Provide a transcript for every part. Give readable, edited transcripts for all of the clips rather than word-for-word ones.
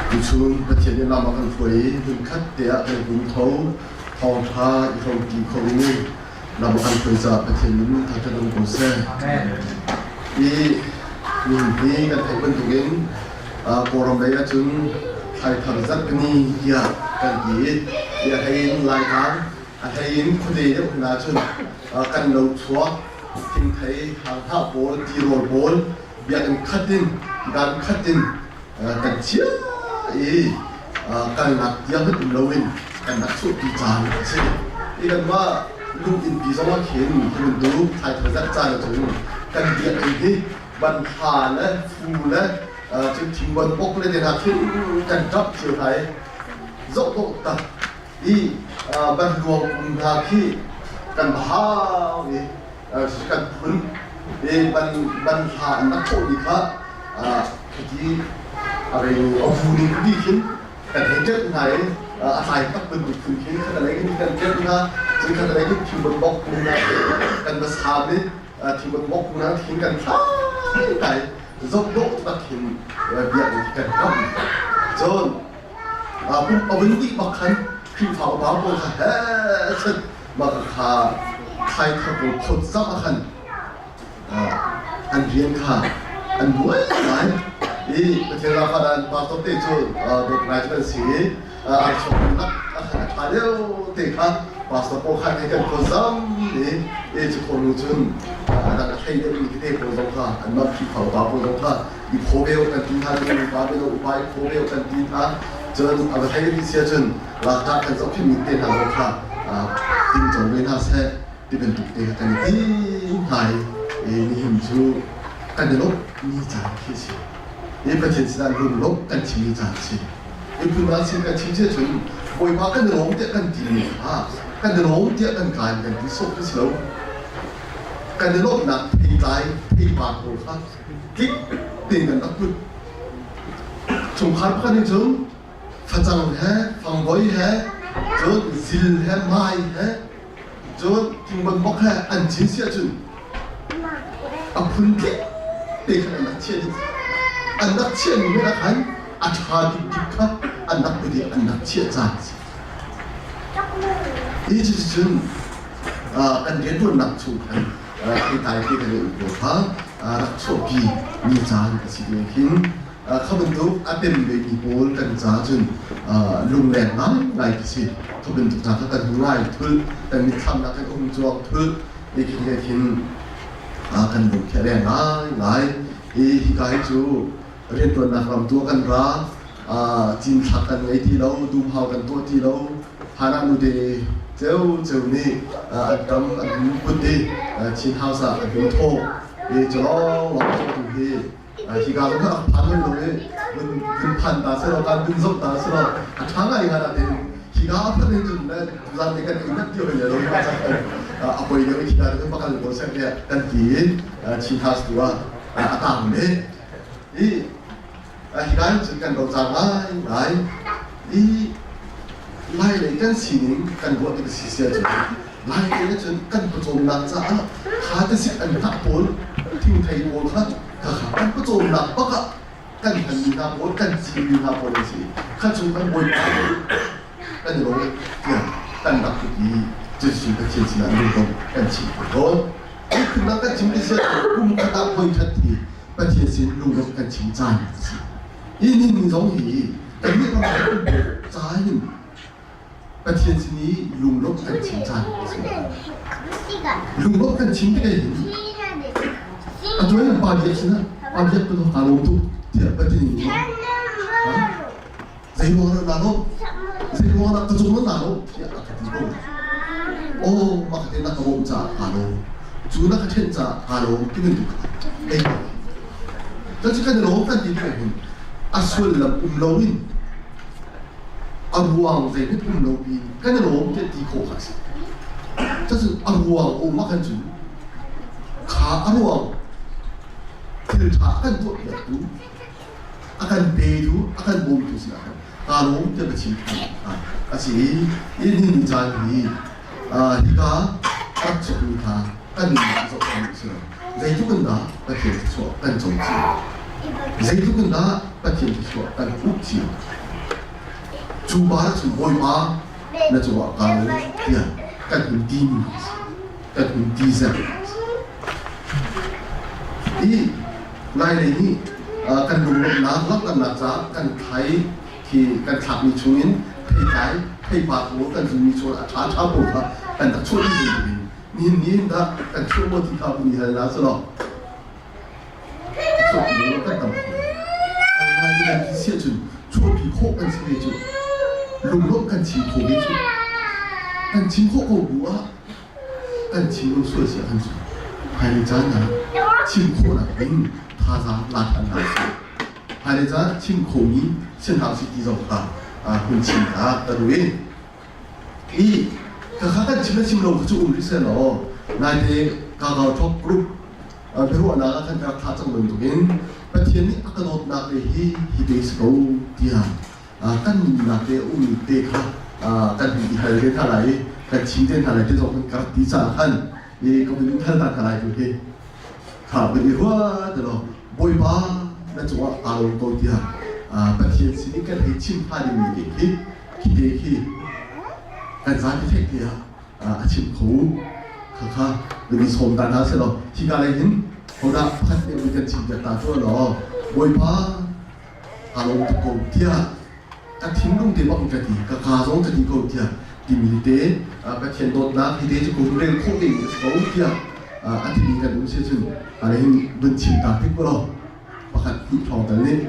Tuchun Pathian nih lam a kan hruai i hmunkhat te ah kan pum tho, thawngṭha i hrawmṭi kho in lam a kan hruai caah Pathian min thangṭhat um ko seh. Hi nihin hi kan theih bantukin Kawlram lei ahcun thlaithar zarhpini tiah kan ti i a hlei in Laitlang, a hlei in khuate deuh hna ahcun kan lo chuak thingthei, hanghnah pawl, tirawl pawl biakinn khat in dan khat in kan chia i kalnak tiang hmanh um loin kan rak chuahpi caan a si. I kanmah lunginn pi zong ah khin hi bantuk thlaithar zarh caan ahcun kan biakinn hi banhla le fu le cun thingban bok le te hna khin kan ṭap cio hna i zoh dawh tak i banluang kum hna khi kan hau i kan phun i ban banhla an rak thawhmi kha khiti a rei a vu ning ti khin kan hei ṭet hna i a tlai tak bantuk phun khin khatalei khin kan ṭet hna cun khatalei khin thing bok hna kan va saam i thing bok hna khin kan thlai tai zoh dawh tak khin biakinn kan ram cun pum a vun dih bak khan Khrihfa upa pawl kha he chan mah kha thlaithar pawl khawt zam ah khan an rian kha an buai ngai i Pathian rafa dan pastor te cu dawt ngai cu kan si i an chuak nak a khan a ṭha deuh te kha pastor pawl khan hei kan khawt zam i i cu khawh nu cun a dang a thei deuh mi tete pawl zong kha anmah Khrihfa upa pawl zong kha i phaw ve kan ti hna cun upa belo upa i phaw ve kan ti hna cun a va thei mi sia cun lakah kan zohkhenh mi te hna zong kha tingco ve hna seh ti bantuk te kan i ti hna i nihin cu kan i lawmh mi caan khi a si i Pathian sinah lunglawmh kan chim mi caan a si i phun sin kan chim cia cun Bawipa kan i lawm tiah kan ti mi kha kan i lawm tiah kan kai kan ti sawh khi si lo kan i lawmhnak theitlai theipar pawl kha tlik tein kan rak put. Chungkhar pakhat nih cun facang he, fangvoi he, cun zil he, mai he, cun thingbanbok he an cin si ahcun a phun tlik te khan an rak chiah dih. An rak chiahmi hmanh ah khan a ṭha bikbik kha an rak put i an rak chiah caan a si. Hi cuticun kan rianṭuannak chung khan theitlai te kan i pawl kha rak chuahpi mi caan a si ding hin kha bantuk a pem ve mi pawl kan ca cun lungleng ngai ngai khi si kha bantuk hna kha kan hmu ngai thul kan mitthlam nak kan um cuang thul i khi he khin kan lung khi a leng ngai ngai i hika hi cu riantuannak ram tu kan ra cinthlak kan ngei ti lo dumhau kan tuah ti lo Hana nute ceu ceu nih an tam an put i Chin House ah an hun thawh i cu lawng lawng cu tu hi hika zong rak phan lo i vun phan ta selaw kan vun zoh ta selaw a ṭha ngai nga natin hika a phanh in cun tuzan te kan ingat ti hoi lo a poi deuh i hika cun bakal ko seh tiah kan ti i Chin House tu ah a tang ve i hika in cun kan roca ngai ngai i Lai lei kan sining kan ruah tik si sia cun Lai lei cun kan pawcawmnak caah kha te sik an hnah pawl thingthei pawl kha kha kha kan pawcawmnak bak ah kan hmanmi hna pawl kan cinmi hna pawl an si kha chung kan bawipa kan i lawm tiah kan rak tuk i Jesuh Pathian sinah lungdong kan chim tawn. Phunnak kan chim ti sia kum khat ah voi khat hi Pathian sin lunglawmh kan chim caan a si. Hi ning zong hi kannih ram ca hin Pathian sin i lunglawmh kan chim caan a si. Lunglawmh kan chim tikah hin a tuan pa biak sinah pa biak tu kaa lawm tuk tiah Pathian in zei ruang dah naa lawmh zei ruang dah ka cung na naa lawmh tiah a ka ti ko aw mah ka te na ka bawmh caah kaa lawm cu na ka ṭhenh caah kaa lawm ti bantuk kha ei cu kan i lawm kan ti tikah hin a sullam um loin a ruang zeihmanh um lo piin kan i lawm tiah ti khawh kha a si cucu a ruang a um ahkhan cun kha a ruang thil ṭha kan tuahpiaktu a kan petu a kan bawmtu sinah khan kaa lawm tiah ka chim a si i ni caan hi hika rak chuakmi kha kan zoh ṭhan si lo zeitluk in dah Pathian thluachuah kan co cio. Zeitluk in dah Pathian thluachuah kan hmuh cio. Cu ba cu Bawipa na cungah kaa lawm tiah kan hun timi kan hun ti zel. Hi Lailei nih kan lunglawmhnak langhternak caah kan thlai khi kan thlakmi chungin theitlai theipar pawl kan zunmi chungin a ṭhaṭha pawl kha kan rak chuah dih bantukin nihin ni hin dah kan chuah maw ti kha vun i hal hna selaw chuahpi lo kan tam kho. Ngai kan ti si ahcun chuahpi khawh kan si ve cu. Lunglawmh kan chim khawh ve cu. Kan chim khawh ko bu ah kan chim lo sual si ahkhan cu hmailei caan ah chim khawhnak ding thazaang la ṭhan hna usih. Hmailei caan chim khomi si hna usih ti zong kha hun chim ta ka duh i hi khakha kan chim le chim lo kha cu um rih seh law naite Kakao Talk Group biaruahnak ah khan ka rak thlah cang bantukin Pathian nih a ka dawtnak te hi hi te si ko tiah kan nunnak te a ummi te kha kan hun i hal te hna lai i kan chim te hna lai ti zong kan rak ti caah khan i ka hun in hal ta hna lai tu hi kha kan i ruat law Bawipa na cungah kaa lawm ko tiah Pathian sin i kan hei chim hnga dingmi te khi khi te khi kan zapi theih tiah a chim kho khakha kan i sawm ta hna selaw hika lei hin hodah pakhat nih kan chim piak ta cu law Bawipa kaa lawm tuk ko tiah ka thinlung te bak in ka ti ka kaa zong ka ti ko tiah timi te Pathian dawtnak hi te cu ko rel khawh ding a si ko tiah a timi kan um si cun ale hin vun chim ta tik law pakhat hnih thawng tal nih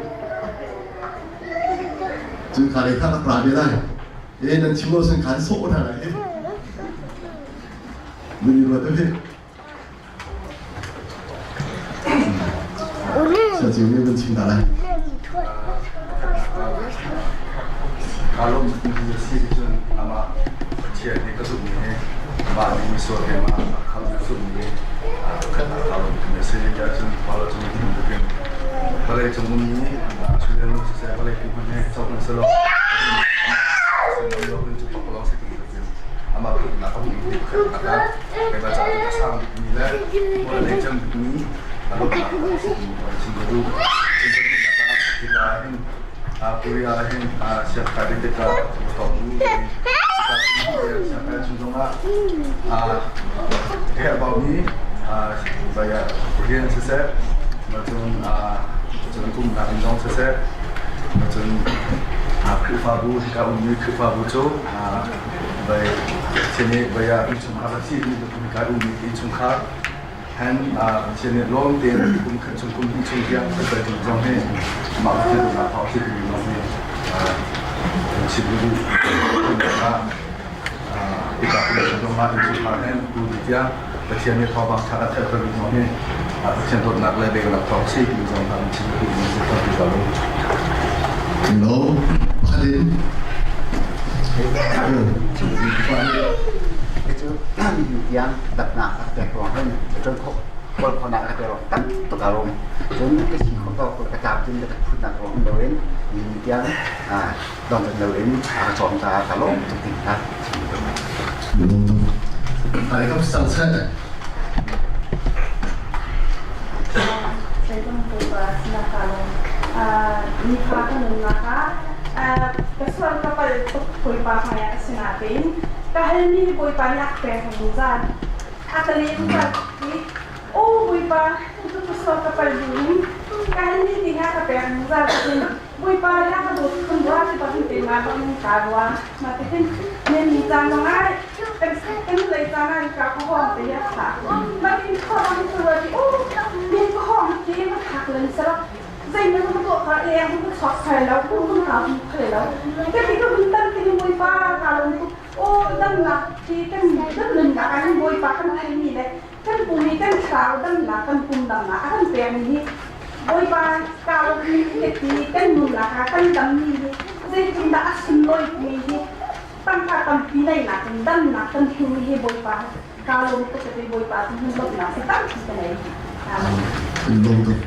cun kha lei kha rak ra ve lai e nan chim lo sin khan sawh hna lai mun i ruat he Sa nih vun chim ta lai. Kaa lawm mi si cun amah Pathian hi ka zumh i amah nih misual keimah a khamh ka zumh i khat kaa lawm mi a si. Tiah cun Paul cu hi bantukin vawlei cung ummi Julian siseh vawlei pi hmanh he cohlan selaw lo in cu pakpalawng si bantukin amah khamhnak a hmuhmi pakhat ah keimah caah cun a sang bikmi le hmual a nei cem bikmi a lawmhnak a si ti chim ka duh. Cun kan nunnak ah hika ah hin Korea ah hin siangkai ding tikah tawk u siangkai chung zongah herh baumi baya rian siseh cun cun umnak inn zong siseh cun Khrihfabu hika ummi Khrihfabu cu bai Pathian nih baya innchungkhar a si mi hika ummi innchungkhar Han Pathian nih lawm tein kum khat chung kum hnih chung tiang kan kal ding zong hi amah Pathian duhnak thawng si timi zong hi chim duh ah ika kum chung zong ah innchungkhar hen tu ni tiang Pathian nih thawngpang ṭha a theih mi zong hi Pathian dawtnak le bengnak thawng si timi zong kha chim duh mi si tampi ka lung. Lo pakhat in Cu tiang dapnak a pek ruang hin ṭuan khawh kawl khawhnak a pek ruang tam tuk a rum. Cun ka si khawh tawk ka tlak cun ka phutnak ruang um loin ni tiang dongcat loin a ka cawm caah ka lawm tuk ding kha chim ka duh. Ai kam sang seh. Zeidang pupa sinah kaa lawm. Nifa ka nunnak ah ka sual ka palh tuk Bawipa hmaiah a si natein ka halmi hi Bawipa nih a ka pek zungzal. A ka leh zungzal i aw Bawipa tu ka sual ka palh buin ka halmi ding ah ka pek zungzal cun Bawipa nih a ka dawt khun rua ti bak in keimah bak in kaa rua. Mah tihin men mi caan zong ah kan kan lei caan ah ka ka hawng te hi a thak. Mah tin khawng cu rua ti aw men ka hawng ti ma thak lan sarap zeihmanh ka tuah kha leng ka chuak sai lo ku ka ka hu khale lo ka ti ka hun tan ti Bawipa ka lung tuk aw damnak ti kan kan nunnak ah hin Bawipa kan thei mi le kan pum i kan thlarau damnak kan pum damnak a kan pek mi hi Bawipa ka lung mi ti kan nunnak ah kan dam mi hi zeitindah a sunlawi mi hi tangka tampi neihnak in damnak kan hmu mi hi Bawipa ka lung tuk ka ti Bawipa cu hun lawmhnak si tampi ka nei. Amen.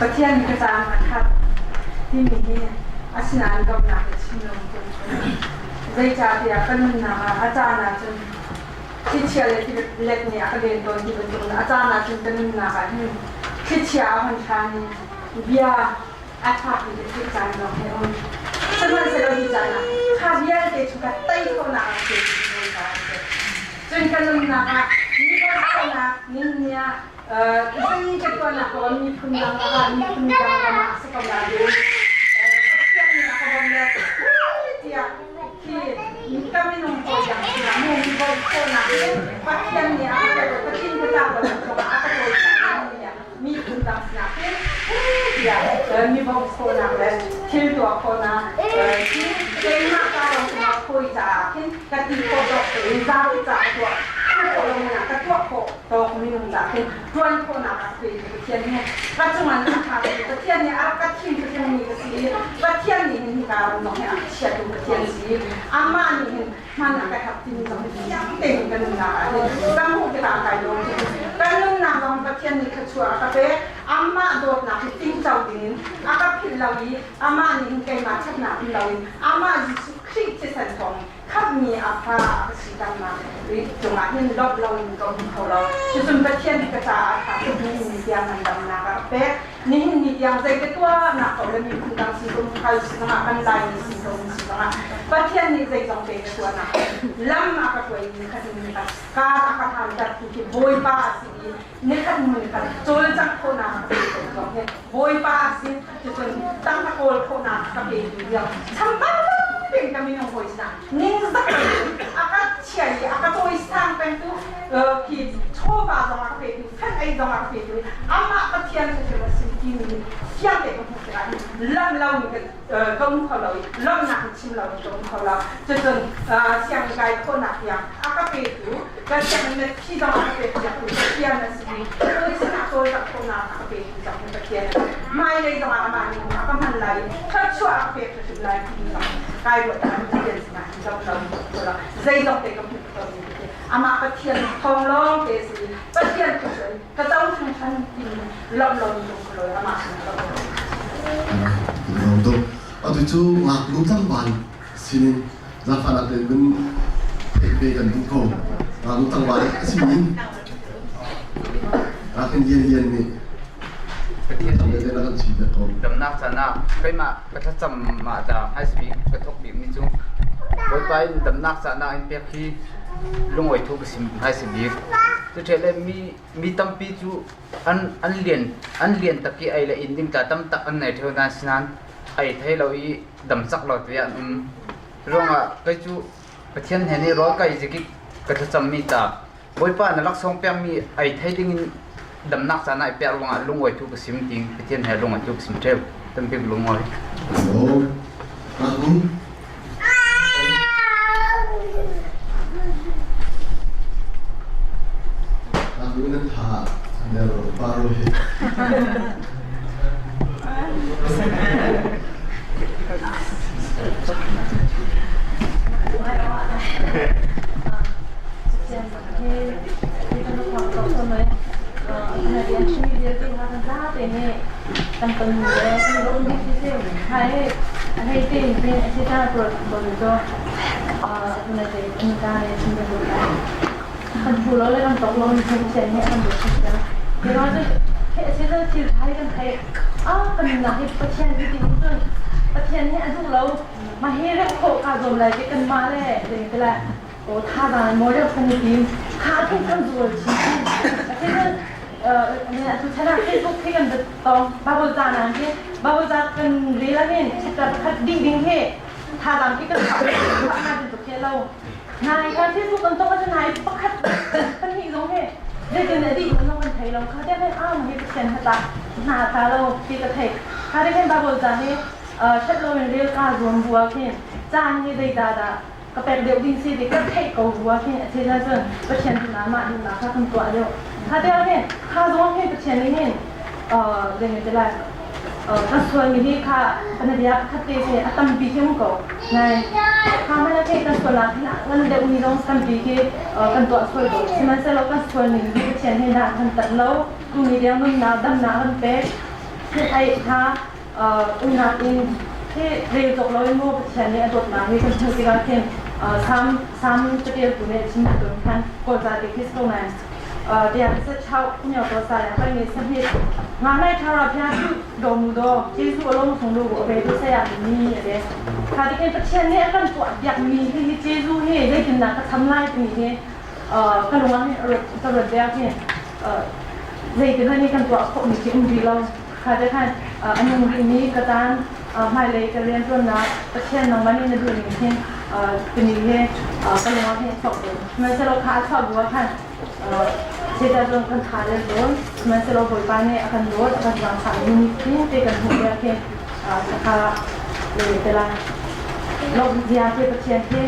Pathian ka caang a khat timi hi asinain lawmhnak ka chim lo zeicahtiah kan nunnak ah a caan ahcun Thlichia le thillet nih a ka len tawn ti bantuk in a caan ah cun ka nunnak ah hin thlichia a hon hran i bia a ṭhami ka theih caan zong hi a um. Sihmanhsehlaw hi caan ah kha vialte cu ka tei khawhnak ah thil cu Bawipa a si. Cun ka nunnak ah mi bawmhnak ning ah zei ka tuahnak ko miphun dang ah miphun dang ram ah si ko la ding. Pathian nih a ka bawmh le tiah khi ka minung hawi dang sinah mu mi bawmh khawhnak hi Pathian nih a ka Pathian ka tlak lo zong ah a ka cawi miphun dang sinah hin tiah mi bawmh khawhnak le thil tuah khawhnak khi keimah ka lawng sinah khawi caah khin ka ti khawh tawk tein zapi caah tuah khawh lo man ah ka tuah khawh tawk minung caah khin ṭuan khawhnak ah khui Pathian he ka cungah a ṭha Pathian nih a ka thim hrimmi ka si i Pathian nih hin hika ram zong hi a chiatu Pathian si amah nih hin hman a ka herh timi zong hi fiang tein ka nunnak ah hin ka hmuh tikah kai lawm tuk. Kan nunnak zong Pathian nih thluachuah a ka pek. Amah dawtnak hi tingco dingin a ka philh lo i amah nih hin keimah ṭhatnak um loin amah Jesuh Khrih thisen thawng khamhmi a fa a ka siternak cungah hin lawmh loin ka um kho lo. Cucun Pathian nih ka caah a ṭha tuk nihin ni tiang ngandamnak a ka pek. Nihin ni tiang zei ka tuahnak ko le miphun dang sin ka um kal si zongah kan Laimi sin ka um si zongah Pathian nih zeizong te ka tuahnak lam a ka hruai ni khat in ni khat kar a ka hlanter tu khi Bawipa a si i nikhat hnu nikhat cawlcangh khawhnak a ka pe tu zong hi Bawipa a si. Cucun tangka kawl khawhnak a ka pe tu tiang chambau tein ka minung hawi sinah ningzak a ka chia i a ka cawisang pengtu khi chawva zong a ka petu fan ei zong a ka petu amah Pathian hrimhrim a si timi fiang te ka hmuh tikah hin lam lo in ka um kho lo i lawmhnak in chim lo in ka um kho lo. Cucun sianginn kai khawhnak tiang a ka petu ka sianginn na thi zong a ka pek piaktu Pathian a si i hawi sinah cawlcangh khawhnak a ka petu zong hi Pathian a si. Hmailei zong ah amah nih a ka hman lai i thluachuah a ka pek hrimhrim lai timi zong kai ruat ah Pathian sinah hin zong lo zeizong te ka hmuh ko mi amah Pathian thawng lawng te si Pathian thu cun ka co hringhran timi lawmh lo mi lung lo amah sin ka Lawm tuk. Atu cu ngaknu tlangval sinin zaangfahnak tein vun theih ve kan duh ko. Ngaknu tlangval a si mi Ngaknu Lian Lian nih Damnak caan ah keimah ka thlacam ah ta hmaisabik ka thawk bikmi cu Bawipa in damnak caan ah in pek hi lungawi thu ka sim hmaisabik. Cuṭheh le mi mi tampi cu an an lian an lian tak i ei le inn ding tla tam tak an nei ṭheo nain sinain ei thei lo i dam cak lo tiah an um. Ruangah kei cu Pathian he nih rawl kai zikik ka thlacammi ta Bawipa na laksawng pekmi ei thei dingin damnak caan ah i pek ruangah lungawi thu ka sim ting Pathian he lungawi thu ka sim ṭheu. Tambik lungawi. Pathian nih a duh lo mah hi remh khawh kaa zuam lai ti kanmah le zeitintilah aw thazaang maw deuh kan i tim kha khin kan zual chin chin. Atu chan ah Facebook khi kan tong Bible ca na khi Bible ca kan rel ah hin chapter pakhat ding ding hi thazaang khi kan na tin tuk khi lo. Nai kha Facebook kan tong ahcun nai pakhat pahnih zong hi zeitin a dih zong kan thei lo. Kha te khan ah hi Pathian hata hna ta lo ti ka thei. Kha te khan Bible ca hi ṭhat loin rel kaa zuam bu ah khin caan hi zeidah dah ka pek deuh ding si ti ka theih ko bu ah khin a thil ahcun Pathian sinah mah duhnak kha kan tuah deuh. Kha te ah khin kha zong hin Pathian nih hin zei ti lai kan sualmi hi kha panabia pakhat te si a tampi khi um ko. Nai kha hmanh ah khin kan sualnak hin ngan deuhmi zong tampi khi kan tuah sual ko. Sihmanhsehlaw kan sual ning hi Pathian he dah kan tat lo. Tuni tiang nunnak damnak kan pek. Hin ai kha umnak in hi rel cawk loin maw Pathian nih a dawtnak hi kan hmuh tikah khin Salm Sam catialtu nih a chim bantukin khan Kawlca te khi si ko nain tiang sa chau kunyo to sa ya pai ni sa hit nga nai thara phya tu do mu do Jesu along sung lu abe tu sa ya mi ade kha ti kan Pathian nih a kan tuah piak mi hi hi Jesu hi zeitin dah ka cham lai timi hi ka lung ah ka ruat biak hi zeitin ni kan tuah khawh mi khi um rih lo kha te khan a nung rih mi ka tan hmailei ka rian ṭuannak Pathian nangmah nih na duh ning hin timi hi ka lung ah hin a chuak tawn. Sihmanhsehlaw kha a chuah bu ah khan Satan zong kan tha le tawn. Sihmanhsehlaw Bawipa nih a kan dawt, a kan zaangfah mi nitin te kan hmuh piak hi kha le te lai. Lawmh zia khi Pathian khi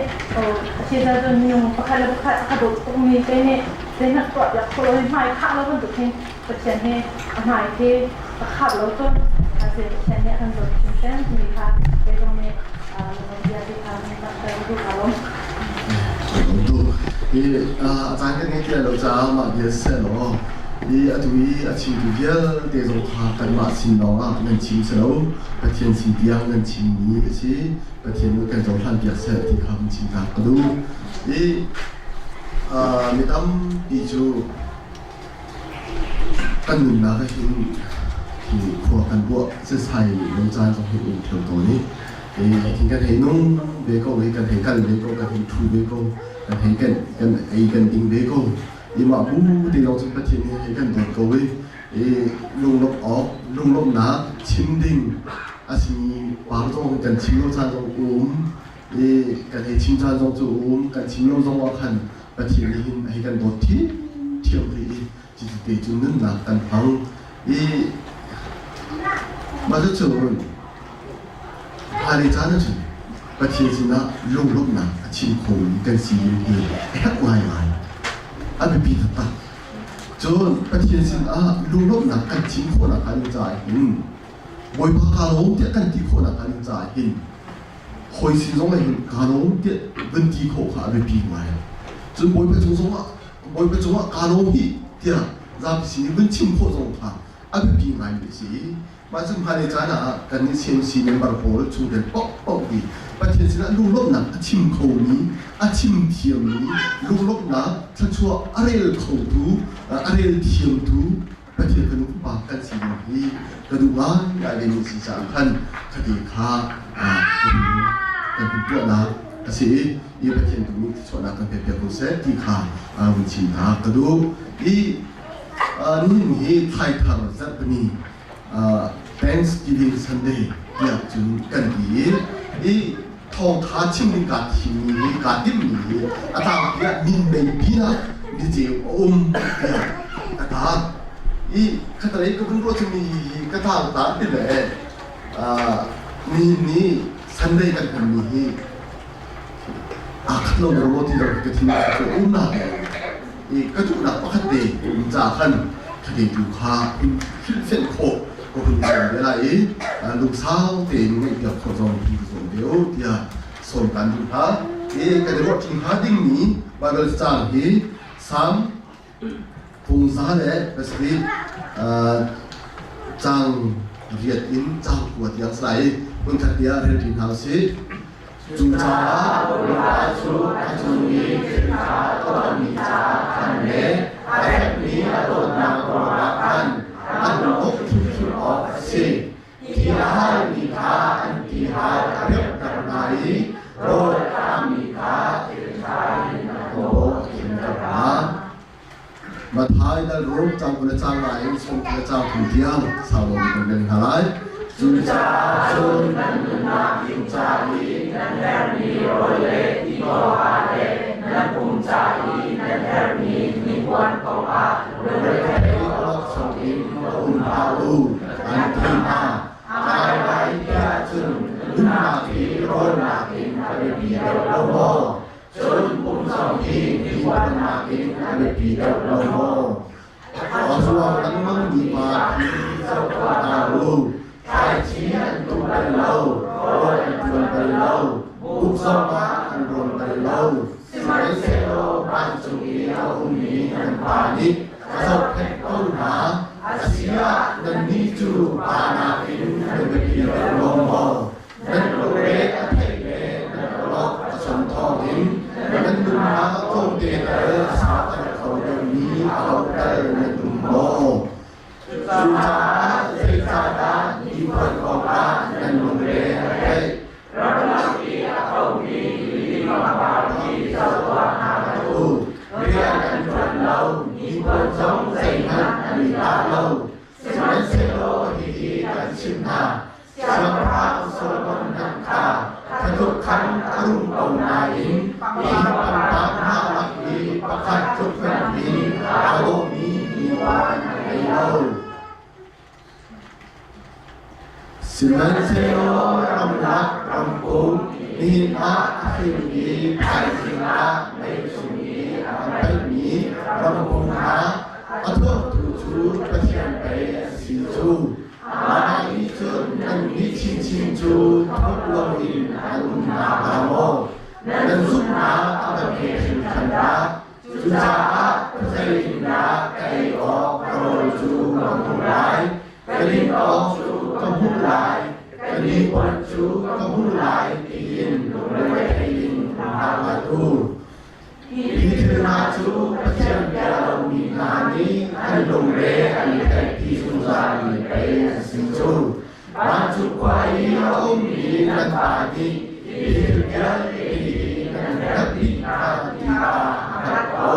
Satan cun minung pakhat le pakhat a ka dawt tukmi te nih zeihmanh tuah piak khawh lo in hmai khah lo bantuk hin Pathian hi a hmai khi a khap lo cun Pathian nih a kan dawt hrimhrim timi kha kei zong nih bia ti kha langhter ka duh ka lawm. Tu hi a caan kan ngei ti lo caah mah bia seh law hi atu i a chimtu vialte zong kha kanmah sin lawngah nan chim si lo Pathian sin tiang nan chimmi a si Pathian nih kan cohlan piak seh ti kha kan chim ta ka duh i mi tampi cu Kan nunnak ah hin hi khua kan ruah setsai lo caan zong hi um ṭheo tawn i hitin kan hei nung ve ko i kan hei kal ve ko, kan hei ṭhu ve ko, kan hei kan kan ei kan ding ve ko. I mah bu te lawng cun Pathian nih hei kan dawt ko i lunglawmh awk, lunglawmhnak chim ding a simi par zong kan chim lo caan zong um i kan hei chim caan zong cu um, kan chim lo zong ah khan Pathian nih hin hei kan dawt ṭhiamṭhiam rih i cuti te cu nunnak kan hmang i mah cucun hmailei caan ahcun Pathian sinah lunglawmhnak a chim khomi kan si ding hi a herh ngaingai, a biapi taktak. Cun Pathian sinah lunglawmhnak kan chim khawhnak hnga ding caah hin Bawipa kaa lawm tiah kan ti khawhnak hnga ding caah hin hawi sin zong ah hin kaa lawm tiah van ti khawh kha a biapi ngai. Cun Bawipa cung zongah Bawipa cungah kaa lawm hih tiah zapi sin i vun chim khawh zong kha a biapi ngaimi a si i mah cu hmailei caan ah kannih CMC member pawl chungtel paohpaoh hi Pathian sinah lunglawmhnak a chim khomi, a chim thiammi, lunglawmhnak thluachuah a rel khotu, a rel thiamtu Pathian kan upa kan si ding hi ka duh ngaingai ve mi si caah khan khate kha kan hun tuahnak a si i i Pathian tu nih thluachuahnak kan pek piak ko seh ti kha vun chim hna ka duh. I nihin hi thaithar zarhpini Thanksgiving Sunday tiah cun kan ti i i thawngtha chim ding kaa thimmi hi kaa timmi hi a tlangpi ah minmei pinah niceu a um tiah ka taang i khatalei ka vun ruah cungmi hi ka tlang taan ti le nihin ni Sunday kan hmanmi hi aa khat lo maw ti lo ka thin cu um na i ka duhnak pakhat te um ca khan khate tu kha in hrilhfianh khawh ka hun zuam ve lai i lungsau tein ngaihpiak khawh zong hun ka zuam ve u tiah sawm kan duh hna. I kan i ruah ṭi hnga dingmi Baibal caang hi Salm 107 caang 8 in caang 9 tiang si lai i hmunkhat te ah rel ṭi hna u sih. Cucaah Bawipa cu a cung i thil ṭha a tuahmi caah khan le a fekmi a dawtnak ruangah khan an uk hrimhrim awk a si. Ti a halmi kha an tihal a remhter hna i rawl a ṭammi kha thil ṭha in a paw a khimter hna. Matthai dal rum cang kul le cang nga in sawm kul le cang thum tiang sau lo kan rel hna lai. Cucaah cun nan nunnak ding ca i nan herhmi rawl le ti kongah le nan pum ca i nan herhmi hnipuan kongah lungretheih awlokchong in va um hlah u, an ti hna. Ai lai ti ahcun nunnak hi rawl nakin a biapi deuh lo maw? Cun pum zong hi hnipuan nakin a biapi deuh lo maw? A zuang lengmangmi pa khi zoh tuah hna u. Thlaici an tuh bal lo, rawl an ṭuan bal lo, buk zongah an rawn bal lo. Sihmanhsehlaw vancung i a ummi nan Pa nih a zohkhenh ko hna. Asiah nannih cu pa nakin nan biapi deuh lo maw? Nan lungre a theih le nan awlok a chon thawngin nan Cucaah zeicahdah hnipuan kongah nan lungre a theih? Rian an ṭuan lo, hnipuan zong zeihmanh an i tah lo. Sihmanhsehlaw hihi kan chimh hna, Siangpahrang Solomon hmanh kha khatluk khan a rum ko nain hi pangpar hna lak i pakhat tluk hmanh hin aa dawhmi hnipuan a ngei lo. Sihmanhsehlaw ramlak ramkung nihin ah a hring i thaizing ah mei chung i an paihmi ramkung hna a thuamtu cu Pathian pei a si cu. Amah nih cun nannih chinchin cu thup loin an um hna hnga maw? Nan zumhnak a va hme hringhran dah! Cucaah khuazei in dah ka ei awk ka rawl cu ka hmuh lai, ka din awk cu ka hmuh lai, ka hnipuan cu ka hmuh lai tiin lungre in um hna hlah u. Hi thil hna cu Pathian bia lomi hna nih an lungre an i theihpi zungzalmi pei an si cu. Vancung khua i a ummi kan Pa nih hi thil vialte hi kan herh dih hna ti kha a hngalh ko.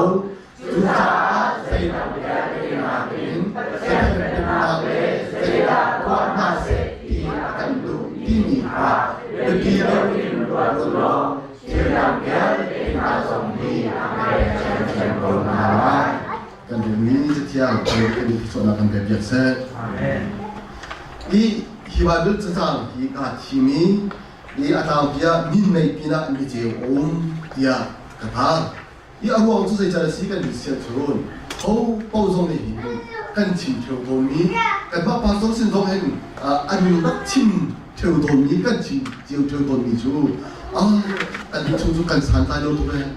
Cucaah zeidang vialte nakin Pathian pennak le zeidah tuah hna seh ti a kan duh timi kha biapi deuh in ruat u law thil dang vialte hna zong hi a pek ṭhiamṭhiam ko hna lai. Kan relmi Cathiang kan i thluachuahnak kan pek piak seh. Amen. I hi Bible cacang hi kaa thim i i a tlangpi ah minmei pinah niceu a um tiah ka tar. Hi a ruang cu zeican a si kan sian cun ho paoh zong nih hin kan chim theo tawnmi kanmah pastor sin zong hin an rak chim theo tawnmi kan chim cio theo tawnmi cu kan chung cu kan santlai lo tuk ee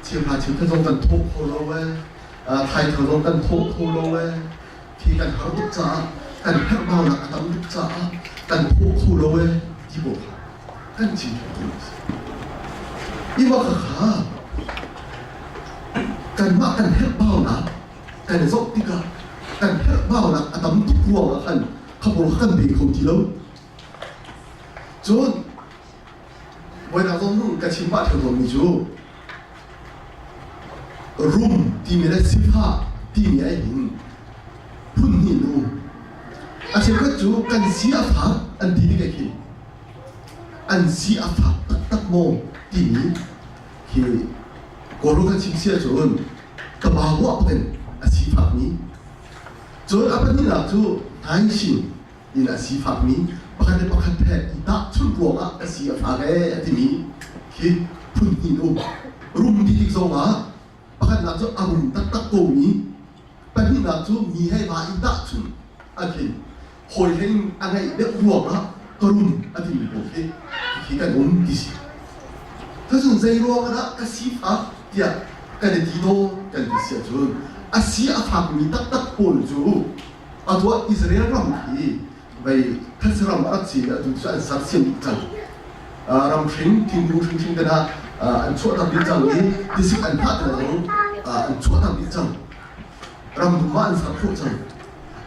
cheuhra cheukhat zong kan thawh kho lo ee thaithar zong kan thawh kho lo ee khi kan har tuk caah kan herhbaunak a tam tuk caah kan thawh kho lo ee ti pawl kha kan chim theo tawn a si. Ima kha kanmah kan herhbaunak kan zoh tikah kan herhbaunak a tam tuk ruangah khan khapawl kha kan pe kho ti lo. Cun voidang zong ka chim pah theo tawnmi cu rum timi le sifah timi ai hin phun hnih an um. A cheukhat cu kan si a fak an ti tik ah khin an si a fak taktak maw timi khi Kawlrawn kan chim si ahcun taba ruah bak in a sifakmi cun a pahnihnak cu hnaishin in a sifakmi pakhat le pakhat he i tahchunh ruangah a si a fak ee a timi khi phun hnih um rum ti tik zongah pakhatnak cu a rum taktak komi pahnihnak cu mi he va i tahchunh a thin hawi hlei in a ngeih deuh ruangah ka rum a timi pawl khi khi kan um ti si. Cun zei ruangah dah ka sifak tiah kan i ti tawn kan ti si ahcun a si a fakmi taktak pawl cu atu ah Israel ram khi vei thetse ram a rak si i atu cu an sersiam dih cang. Ram hring thingkung hring te hna an chuahter dih cang i tisik an thah te zong an chuahter dih cang. Ram dum ah an ser khawh cang.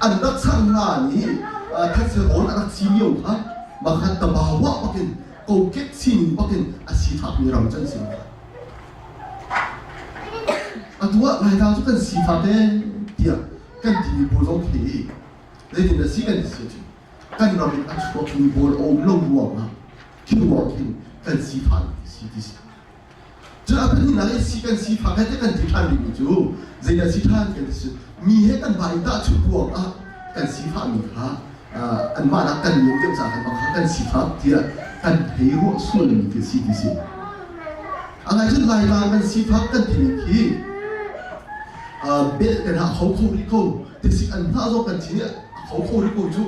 An rak ser hna nih thetse rawn a rak si lio kha makhat tabawa bakin kokek sining bakin a sifakmi ram cu an si. Atu ah Laitlang cu kan sifak ee tiah kan timi pawl zong khi zeitin dah si kan ti si ahcun kan ram in a chuakmi pawl a um lo ruangah khi ruang khin kan sifah si ti si. Cun a pahnihnak i si kan sifak he kan ti ṭhan rihmi cu zeidah si ṭhan kan ti si mi he kan vai tahchunh ruangah kan sifahmi kha anmah nak kan nung deuh caah kan kha kan sifak tiah kan thei ruah sualmi khi si ti si. A ngai cun Laitlang kan sifak kan timi khi bel kan ha kho kho rih ko tisik an hna zong kan thin i a kho kho rih ko cu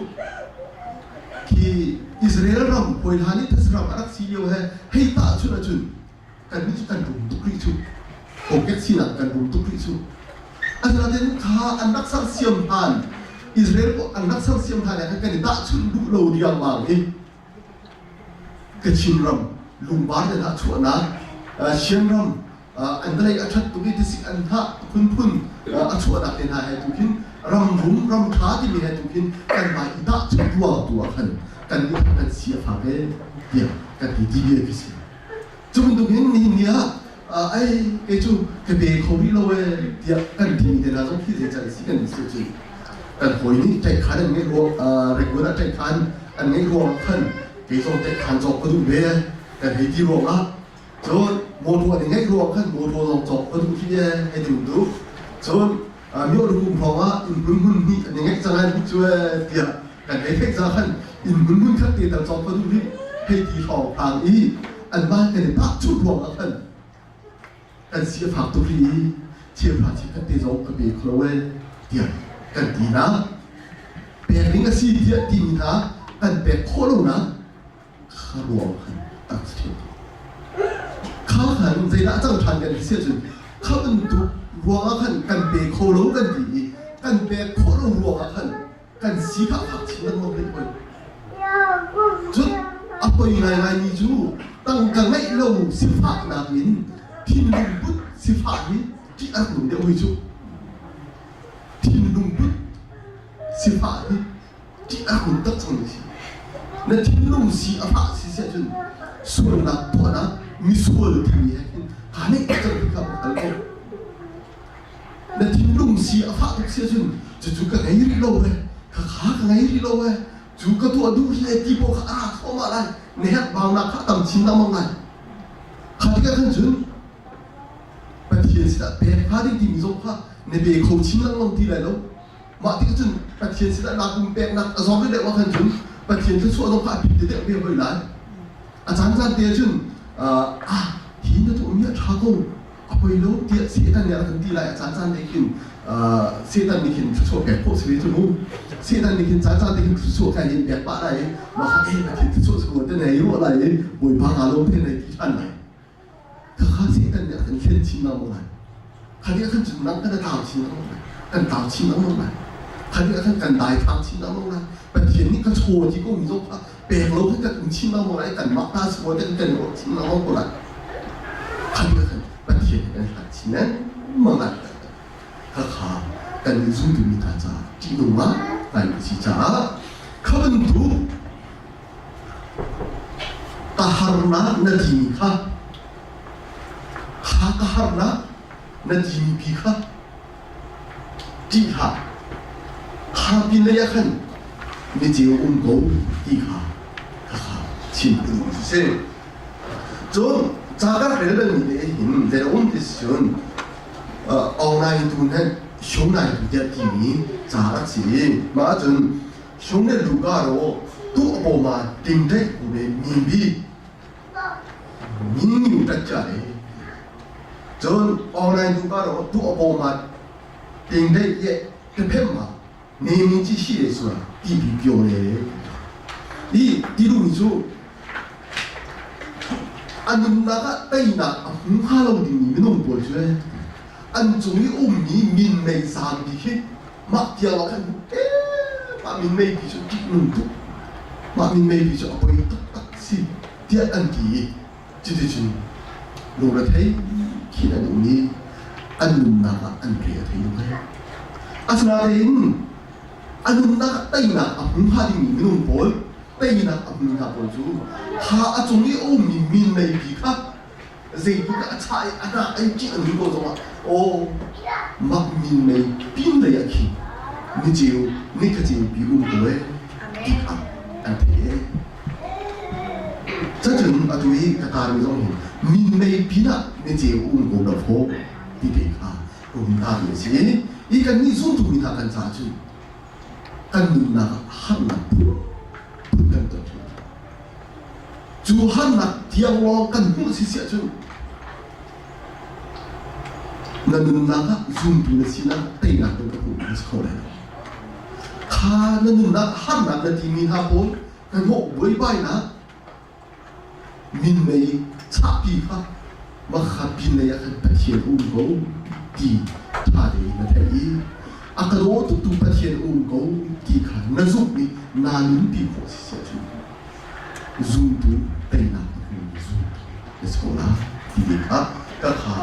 khi Israel ram hawi hlan i thas ram a rak si lio he hei tahchunh ahcun kan nih cu kan rum tuk rih cu kokek sinak kan rum tuk rih cu asinain kha an rak sersiam hlan Israel an rak sersiam hlan ah kan i tahchunh duh lo riangmang i Kachin ram lungvar te hna chuahnak Shan ram an vawlei a ṭhat tuk i tisik an hngah phunphun a chuahnak te hna he tu khin ram rum ram ṭha timi he tu khin kanmah i tahchunh ruang tu ah khan kan nih kan si a fak ee tiah kan ti ti bia khi si. Cu bantuk in nihin ni ah ai kei cu ka pe kho rih lo ee tiah kan timi te hna zong khi zei can si kan si cun kan hawi nih ṭaihkhan an ngeih ruang Rangoon ah ṭaihkhan an ngeih ruang khan kei zong ṭaihkhan cawk ka duh ve kan hei ti ruang ah cun motor an i ngeih ruang khan motor zong cawk ka duh khi ee hei ti duh cun myo kum hrawng ah inn hmun hmun hnih an i ngeih cang ai cu ee tiah kan hei theih ca khan inn hmun hmun khat te tal cawk ka duh rih hei ti hrawng phang i anmah kan i tahchunh ruang ah khan kan si a fak tuk rih i cheuhra cheukhat te zong ka pe kho lo ee tiah kan ti hna. Pek ding a si tiah timi hna kan pek khawh lonak kha ruang khan tak si ṭheu. Kha khan zeidah cang ṭhan kan ti si ahcun kha bantuk ruangah khan kan pe kho lo kan ti i kan pek khawh lo ruangah khan kan si kha a fak chin lengmang rih hoi. Cun a poi ngaingaimi cu tangka ngeih lo sifahnak in thinlung put sifah hi ṭih a rak nung deuh hoi cu. Thinlung put sifah hi ṭih a rak nung tak cang mi si. Na thinlung si a fah si si ahcun sualnak tuahnak misual timi he hin kaa neih cang ti kha va hngal ko. Na thinlung si a fah tuk si ahcun cucu ka ngei rih lo ee, khakha ka ngei rih lo ee, cu ka tuah duh rih ee ti pawl kha a ra thluahmah lai. Na herhbaunak kha a tam chin lengmang lai. Kha tikah khan cun Pathian sinah pek hnga ding timi zong kha na pe kho chin lengmang ti lai lo. Mah tikah cun Pathian sinah naa pumpeknak a zor deuh ah khan cun Pathian thluachuah zong kha a pit deuh ve hoi lai. A caancaan te ah cun ah hi na tuahmi a ṭha ko a poi lo tiah Satan nih a kan ti lai a caancaan te khin Satan nih khin thluachuah pek khawh si ve cu mu Satan nih khin caancaan te khin thluachuah kai in pek pah lai i mah kha eh Pathian thluachuah si ko te nei ruah lai i Bawipa kaa lawm te nei ti ṭhan lai khakha Satan nih a kan hlen chin lengmang lai kha nih khan cun nang kan tlau chin lengmang lai kan tlau chin lengmang lai kha nih khan kan daithlang chin lengmang lai Pathian nih ka chaw ti ko mi zong kha pek lo khan kan um chin lengmang lai kanmah ta si te kan ruah chin lengmang ko lai kha nih khan Pathian kan hlat chin lengmang lai khakha kan nih zumtu mi hna caah ṭihnung ngai a si caah kha bantuk ka harnak na timi kha kha ka harnak na timi pi kha ṭih hlah kha pin lei ah khan niceu um ko ti kha khakha chim ka duh si. Cun ca ka rel balmi te hin zei um ti si cun aung nai tu nen shung nai tu tiah timi ca rak si i mah ahcun shung le luka ro tu apo ma ting dei ku be mi bi mi nyu tat cha le cun aung nai tu ka ro tu apo ma ting dei ye te phem ma နေမင်းကြီးရှိတယ်ဆိုတာတီးပြီးပြောတယ်ဒီဒီလူမျိုးစုအနုနာကတိတ်နာအမှုဟာလုံးဒီမင်းတို့ပေါ်ကျွဲအန်ကျုံဤအုံမီမင်းမေဇာဒီခိမတရားလောက်ခံအဲမမင်းမေဒီချူတိနုတုမမင်းမေဒီချူအပွေတတ်စီတရားအန်ဒီချစ်ချင်လူရသေးခိနနုနီအနုနာကအန်ပြေသေးလို့ Asinain a nunnak teinak a hmu hnga dingmi minung pawl teinak a hmu hna pawl cu kha a cung i a ummi minmei pi kha zeitluk a chah i a hnah ei ṭih a nun ko zongah aw mah minmei pin lei ah khin niceu nikha ceu pi um ko ee ti kha an theih ee. Cacun atu i ka taarmi zong hi minmei pinah niceu um ko lo faw ti te kha Umnak a si i kannih zumtu mi hna kan caah cun kan nunnak ah harnak phunphun kan ton ṭheo. Cu harnak tiang lawng kan hmuh si siah cun na nunnak ah zumtu na sinak teinak kan ka hmuh na si kho lai lo. Kha na nunnak harnak na timi hna pawl na hnawh buaibainak Minmei chahpi kha makha pinlei ah khan Pathian a um ko ti ṭha tein na theih i a ka daw tuktu Pathian a um ko ti kha na zumh i naa nunpi khawh si siah cun zumtu teinak na hmumi zumtu na si ko lai ti te kha ka kha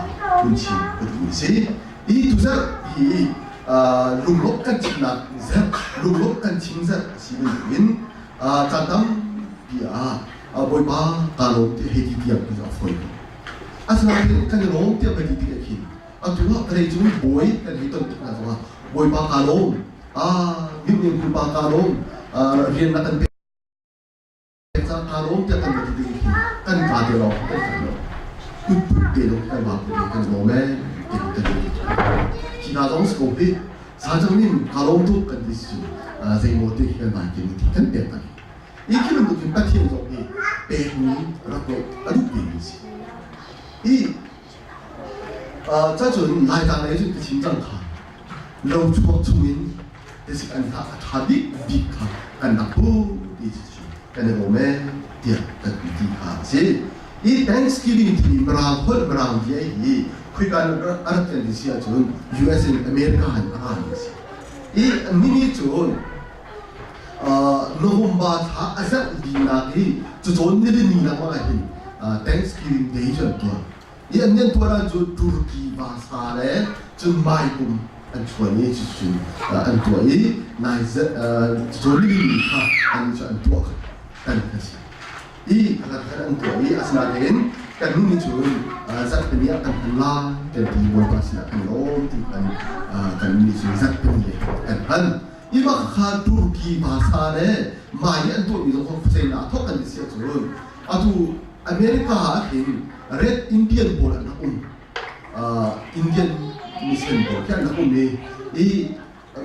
hun chim ka duhmi a si. Hi tuzarh hi Lunglawmh kan chimnak zerh, lunglawmh kan chim zerh a si bantukin caan tampi ah Bawipa kaa lawm ti hei ti tiang ti cu a fawi ko. Asinain kan i lawm tiah kan ti tikah khin atu ah vawlei cung bawi kan hei ton tik hna zongah Bawipa kaa lawm, mimnem pupa kaa lawm, rian na kan pek caah kaa lawm tiah kan va ti tikah khin kan kaa te lawng kan kan lo. Kut put te lawng kan vak te kan lawm ee ti kan ti. Hi hna zong si ko hih. Sacang nin kaa lawm tuk kan ti si zeimaw te khi kan vai ti kan pek tak. Hi khi bantuk hin Pathian zong hi pekmi rak ngeih a duh vemi a si. Hi cacun Laitlang lei cun ka chim cang kha lo chuak chungin tisik an hlah a ṭha bik bik kha kan rak pu ti cu kan i lawm ee tiah kan ti kha a si. Hi Thanksgiving timi Mirang holh Mirang bia hi khuika in a rat kan ti si ahcun US in America in a rami a si. Hi nini cun November thla a zarh linak i cucawn nilini lengmang ah hin Thanksgiving Day cu an tuah. I an an tuah dan cu Turkey vasa le cun Maipum an chuan i cucun an tuah i nai cucawn nilini kha an cu an tuah kan a si. I khat an tuah i asinain kan nu nih cun zarhpini ah kan hman lai kan ti Bawipa sinah kan lawm ti kan kan nih cun zarhpini kan hman. Hi bak kha Turkey basa le mai an tuahmi zong kha khuacein ah thawk kan i si ahcun atu America ah khin Red Indian pawl an rak um. Indian mission pawl khi an rak um i i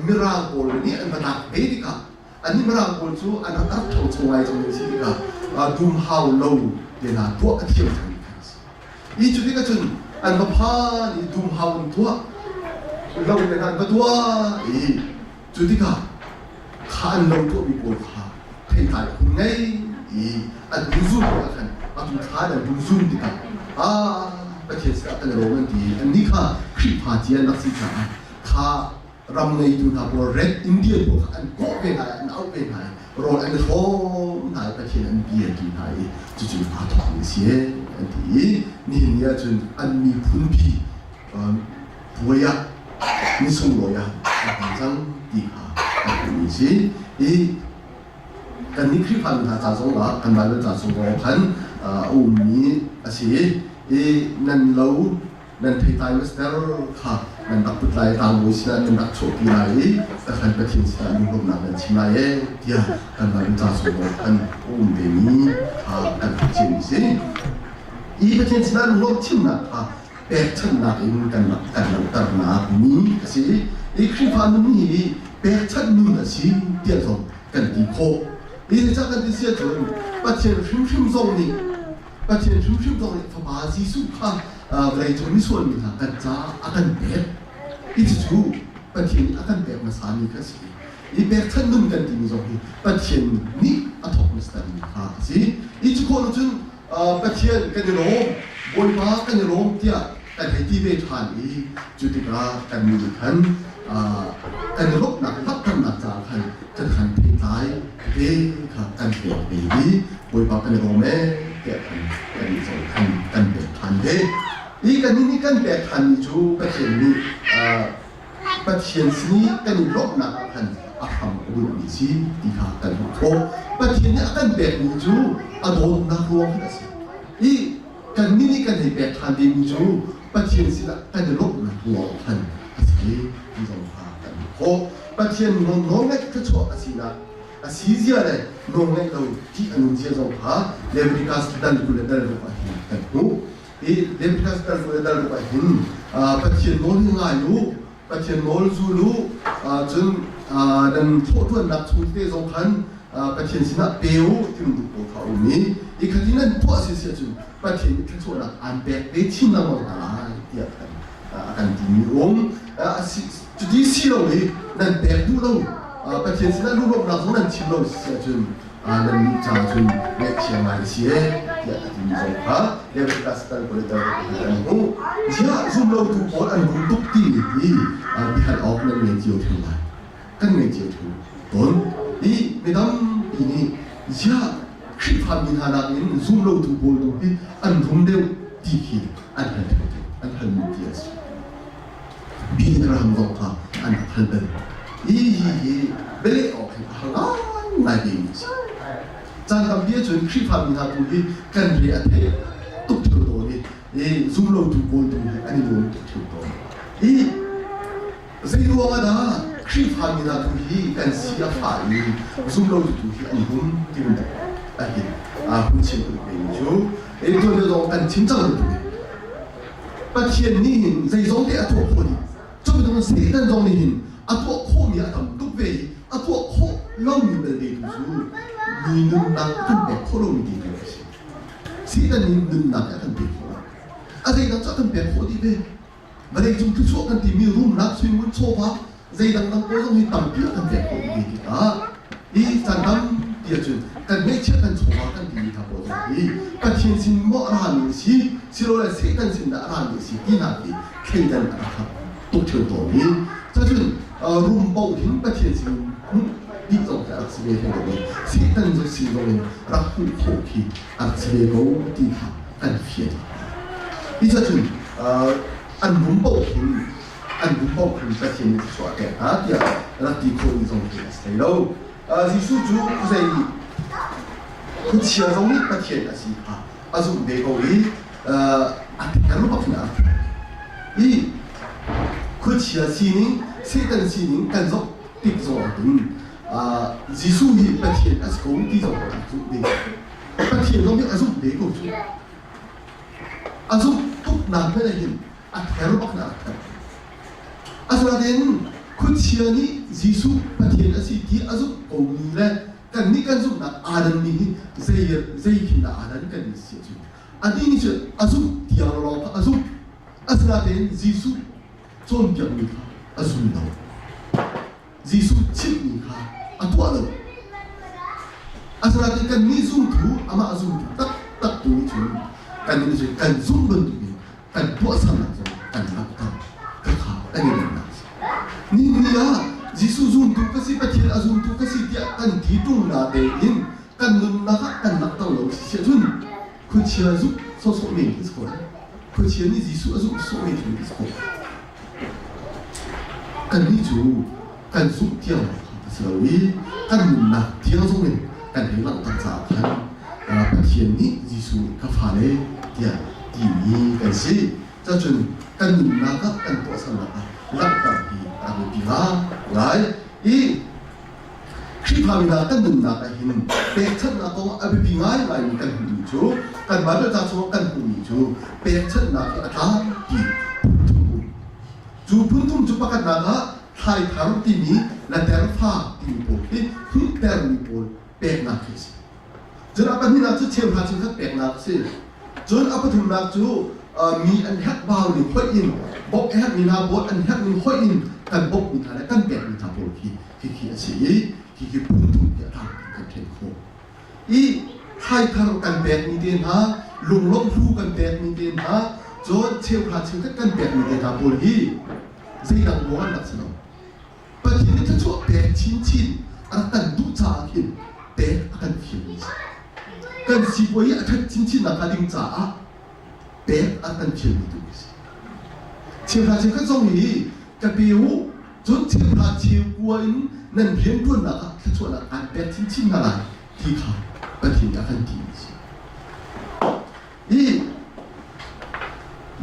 Mirang pawl nih an va lak ve tikah annih Mirang pawl cu an rak rak ṭhangcho ngai cang mi a si tikah dumhau lo te hna tuah a thiam cangmi kha an si. I cu tikah cun an va phan i dumhau an tuah lo le an va tuah i cu tikah kha an lo tuahmi pawl kha theitlai hun ngei i an hun zun ah khan atu thla an hun zun tikah ah Pathian sinah kan i lawm an ti i annih kha Khrihfa cia an rak si caah kha ram ngeitu hna pawl Red Indian pawl kha an kawh ve hna i an auh ve hna i rawl an i hrawm hna i Pathian an bia ti hna i cucu aa thawkmi a si an ti i nihin ni ahcun an miphun pi puai ah ni sunglawi ah an hman cang ti kha an hmuhmi a si i kannih Khrihfami hna ca zong ah kan Baibal ca chung zong khan a ummi a si i nan lo Nan theitlai master kha nan rak put lai tlangbawi sinah nan rak chuahpi lai i takhan Pathian sinah lunglawmhnak nan chim lai ee tiah kan Bible ca chung khan a um vemi kha kan theih ciami si. I Pathian sinah lunglawmh chimnak kha pekchanhnak in kan rak kan langhternak ni a si. I Khrihfa nun hi pekchanh nun a si tiah zong kan ti khawh. Hi zeicah kan ti si ahcun Pathian hrimhrim zong nih Pathian hrimhrim zong nih Fapa Jesuh kha vawleicung misual mi hna kan caah a kan pek. Hi cucu Pathian nih a kan pek hmasami kha a si. Hi pekchanh nun kan timi zong hi Pathian nih a thawk hmasatmi kha a si. Hi cu khawh lo cun Pathian kan i lawm, Bawipa kan i lawm tiah kan hei ti ve ṭhan i cu tikah kannih nih khan kan i lawmhnak langhternak caah khan kan han theitlai ve kha kan pek ve i Bawipa kan i lawm ee tiah khan kannih zong khan kan pek ṭhan ve. Hi kannih nih kan pek ṭhanmi cu Pathian nih Pathian sin i kan i lawmhnak ah khan a hram a bunhmi a si ti kha kan hmuh khawh. Pathian nih a kan pekmi cu a dawtnak ruang khan a si. Hi kannih nih kan hei pek ṭhan vemi cu Pathian sinah kan i lawmhnak ruang khan a si ti zong kha kan hmuh khawh. Pathian nawlngaih thluachuah a sinak a si zia le nawlngaih lo ṭih a nun zia zong kha Leviticus dal 20 le dal ruk ah hin kan hmuh. Hi Leviticus dal 20 le dal ruk ah hin Pathian nawl hi ngai u, Pathian nawl zul u, cun nan thawhṭuannak chung tete zong khan Pathian sinah pe u ti bantuk pawl kha a um i i khat in nan tuah si si ahcun Pathian nih thluachuahnak aan pek ve chin lengmang hna lai tiah kan a kan timi um. Cuti si lo i nan pek duh lo Pathian sinah lunglawmhnak zong nan chim lo si ahcun nan nih ca cun ngaihchia ngai si ee tiah a timi zong kha Leviticus tal kul kan hmuh. Ziah zumlotu pawl an rum tuk timi hi biahal awk nan ngei cio theu lai. Kan ngei cio theu tawn. I mi tampi nih ziah Khrihfami hna nakin zumlotu pawl tu hi an rum deuh ti khi an hal theu an halmi ti a si. Billy Graham zong kha an rak hal bal. Hi hi hi bialeh awk hin a har ngaingai vemi a si. Caan tampi ahcun Khrihfami hna tu hi kan re a thei tuk ṭheo tawn i zumlotu pawl tu hi an i nuam tuk ṭheo tawn. Hi zei ruang ah dah Khrihfami hna tu hi kan si a fah i zumlotu tu hi an hum timi a hin hun chim ka duh vemi cu tuan zong kan chim cang bantuk in Pathian nih hin zeizong te a tuah khawh dih. Cu bantuk Satan zong nih hin a tuah khawhmi a tam tuk ve i a tuah khawh lomi belte tu cu mi nunnak a kan pek khawh lomi ti tu a si. Satan nih nunnak a kan pek khawh lo. A zeidang cu a kan pek khawh dih ve. Vawleicung thluachuah kan timi rumnak suingun chawva zeidang dang pawl zong hi tampi a kan pek khawh dih ve tikah hi caan tampi ahcun kan ngeihchiah kan chawva kan timi hna pawl zong hi Pathian sin maw a rami a si silole Satan sin dah a rami a si ti hna khi thleidan a rak har tuk ṭheo tawn i cacun rum paoh hin Pathian sin hmuh dih zong khi a rak si ve hlei lo i Satan sin zong in rak hmuh khawh khi a rak si ve ko ti kha kan fian. Hi cacun an rum paoh hin an rum paoh hin Pathian nih thluachuah a pek hna tiah rak ti khawh ding zong khi a si hlei lo. Jesuh cu zei khuachia zong nih Pathian a si kha a zumh ve ko i a ther bak in a rak ther. Hi khuachia sining, Satan sining kan zoh tik zong ah hin Jesuh hi Pathian a si ko ti zong a rak zumh ve. Pathian zong nih a zumh ve ko cu. A zumh tuknak hmanh ah hin a ther bak in a rak ther. Asinain khuachia nih Jesuh Pathian a si ti a zumh komi le kannih kan zumhnak aa danmi hi zei zei khin dah aa dan kan si ahcun anih nih cun a zumh tiang lawng kha a zumh. Asinain Jesuh cawnpiakmi kha a zum lo. Jesuh chimhmi kha a tuah lo. Asinain kannih zumtu amah zumtu taktak tu nih cun kannih nih cun kan zumh bantukin kan tuahsernak zong kan langhter. Khakha kan i lawmnak a si. Nihin ah Jesuh zumtu ka si, Pathian a zumtu ka si tiah kan ti ṭung na tein kan nunnak ah kan langhter lo si ahcun khuachia zumh sawhsawh men khi si ko lai. Khuachia nih Jesuh a zumh sawh men khi si ko. Kannih cu kan zumh tiang a si lo i kan nunnak tiang zong in kan hei langhter caah khan Pathian nih Jesuh nih ka fale tiah timi kan si. Cacun kan nunnak ah kan tuahsernak ah langhter hi a biapi ngai. I Khrihfami hna kan nunnak ah hin pekchanhnak kong a biapi ngaingaimi kan hmuhmi cu kan Baibal ca chungah kan hmuhmi cu pekchanhnak hi a tlangpi phunthum um. Cu phunthum cu pakhatnak ah thlaithar timi laterfa timi pawl khi hmuhtermi pawl peknak khi a si. Cun a pahnihnak cu cheuhra cheukhat peknak a si. Cun a pathumnak cu mi an herhbau ning hoih in bawmh a herhmi hna pawl an herhning hoih in kan bawmhmi hna le kan pekmi hna pawl khi hihi a si i hihi phunthum ti a tlangpi kan ṭhen khawh. I thlaithar kan pekmi te hna, lunglawmh hlu kan pekmi te hna, cun cheuhra cheukhat kan pekmi te hna pawl hi zeidang ruang an rak si lo. Pathian nih thluachuah pek chinchin a rak kan duh caah khin pek a kan fialmi a si. Kan sipuai a ṭhat chinchin nakhnga ding caah pek a kan fialmi tu a si. Cheuhra cheukhat zong hi ka pe u, cun cheuhra cheukua in nan rianṭuannak ah thluachuahnak aan pek chinchin hna lai ti kha Pathian nih a kan timi a si. Hi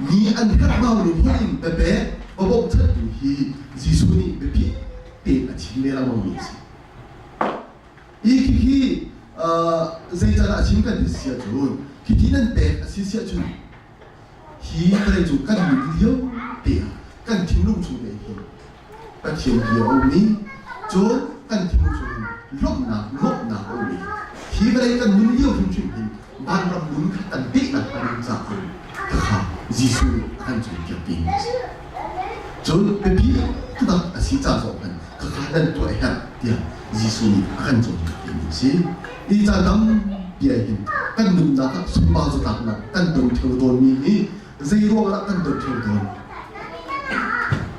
mi an herhbau ning hoih in biapek va bawmchantu hi Jesuh nih biapi tein a chim ve lengmangmi a si. Hi khikhi zeican ah chim kan ti si ahcun khikhi nan pek a si si ahcun hi vawlei cu kan nun lio te ah kan thinlung chung te hin Pathian bia a um i cun kan thinlung chung hin lawmhnak nuamhnak a um i hi vawlei kan nun lio hrimhrim hin vanram nun kha kan pehnak a ding caah khakha Jesuh nih a kan cawnpiak timi a si. Cun biapi taktak a si ca zong khan khakha nan tuah a herh tiah Jesuh nih a kan cawnpiak timi a si. Hi caan tampi ah hin kan nunnak ah sunpar zatlaknak kan ton ṭheo tawnmi hi zei ruang ah kan ton ṭheo tawn?